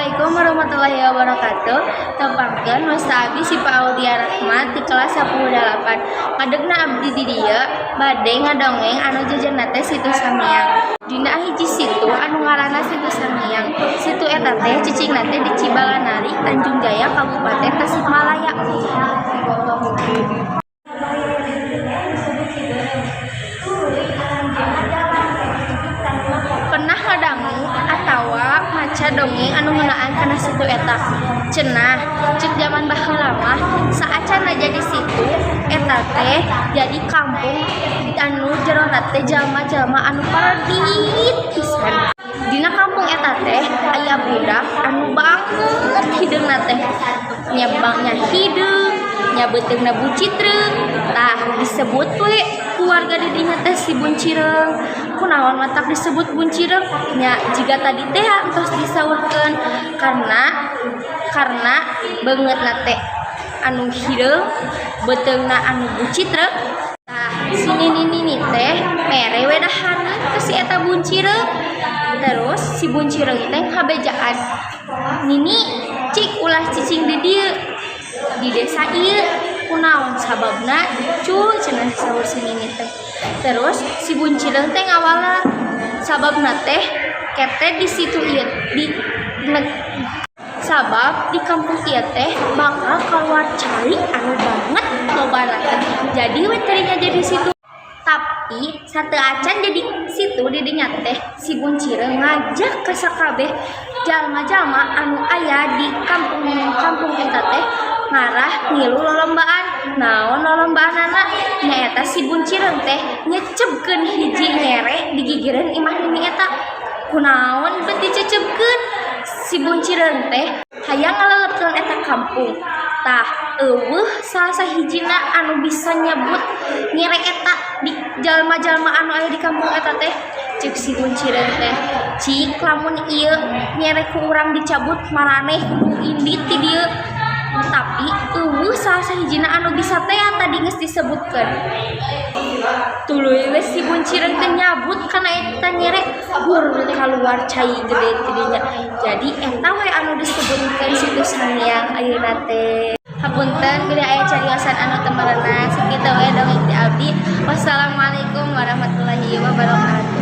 Assalamualaikum warahmatullahi wabarakatuh. Tepangkeun, wasta abdi Sipa Audia Rahmat di kelas 10 8. Ngadegna abdi di dieu bade ngadongeng anu jejena teh Situ Sangiang. Dina hiji situ anu ngaranna Situ Sangiang. Situ eta teh cicingna teh di Cibalanari, Tanjung Jaya, Kabupaten Tasikmalaya. Pernah ngadangu atawa maca dongeng anu ngeunaan kana situ eta? Cenah cek jaman baheula mah, saacanna jadi situ eta teh jadi kampung anu jerona teh jalma-jalma anu paradit pisan. Dina kampung eta teh aya budak anu banget hideungna teh, nya bangnya hideung nya, beuteungna bucitreung. Tah, disebut we ku warga di dinya teh si Buncireung. Kunaon matak disebut Buncireung nya? Jiga tadi teh entos disaurkeun, karena beungeutna teh anu hideung, beuteungna anu bucitreung. Tah, si nini nini teh mere we dahareun ke si eta Buncireung. Terus si Buncireung teh ngabejaan, "Nini, cik ulah cicing di dieu, di desa ieu." "Kunaon sababna, Cu?" cenah saur si nini teh. Terus si Buncireung teh ngawala, sababna teh kete di situ ieu di sabab di kampung ieu teh bakal keluar cai anu banget lobana teh, jadi we tadinya jadi situ. Tapi sateuacan jadi situ, di dinya teh si Buncireung ngajak ka sakabeh jalma-jalma anu aya di kampung kampung eta teh ngarah ngilu lolombaan. Naon lolombaanana? Nyaeta si Buncireung teh nyecebkeun hiji nyere di gigireun imah nini eta. Kunaon bet dicecebkeun? Si Buncireung teh hayang ngalelepkeun eta kampung. Tah, euweuh salah sahijina anu bisa nyebut nyere eta di jalma-jalma anu aya di kampung eta teh. Ceuk si Buncireung teh, "Cik, lamun ieu nyere ku urang dicabut, maraneh kudu indit ti dieu." Tapi euweuh salah sahijina anu bisa teh tadi geus disebutkeun. Tuluy we si Buncireung teh nyabut kana eta nyere, hur kaluar cai gede ti dinya. Jadi eta we anu disebutkeun Situ Sangiang ayeuna teh. Hapunten bilih aya cariosan anu teu merenah. Sakitu we dongeng ti abdi. Wassalamualaikum warahmatullahi wabarakatuh.